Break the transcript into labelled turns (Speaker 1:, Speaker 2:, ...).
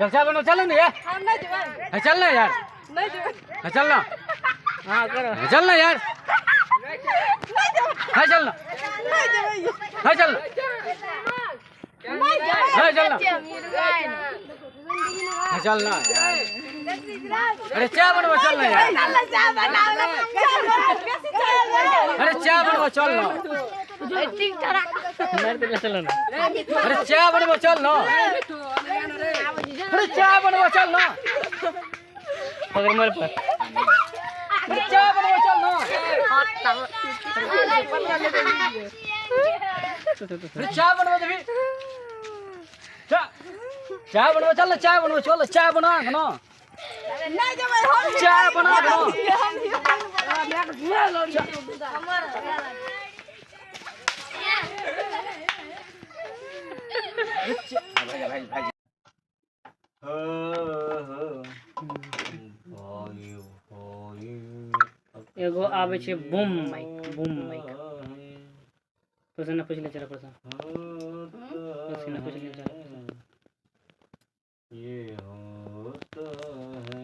Speaker 1: चल चाय बनबो चल ना यार।
Speaker 2: हम नहीं जेबै।
Speaker 1: है चल ना यार।
Speaker 2: नहीं जेबै।
Speaker 1: है चल ना।
Speaker 3: हां करो।
Speaker 1: है चल ना यार।
Speaker 2: नहीं जेबै।
Speaker 1: है चल ना।
Speaker 2: नहीं जेबै।
Speaker 1: है चल ना।
Speaker 2: नहीं जेबै।
Speaker 1: है चल ना। है चल ना यार। अरे चाय बनबो चल ना यार। अरे चाय बनबो चल ना।
Speaker 3: मार दे चलो ना।
Speaker 1: अरे चाय बनबो चल ना। अरे चाय बनबो चल ना।
Speaker 3: पकड़ मार पर।
Speaker 1: अरे चाय बनबो चल ना। अरे चाय बनबो देबी। चाय चाय बनबो चल ना। चाय बनबो चल, चाय बना के ना।
Speaker 2: नहीं जेबै हम।
Speaker 1: चाय बना के ना।
Speaker 3: एगो आबै छै बूम माइक, बूम माइक। प्रश्न पूछ ले चला, प्रश्न प्रश्न पूछ ले चला।
Speaker 1: ये होता है।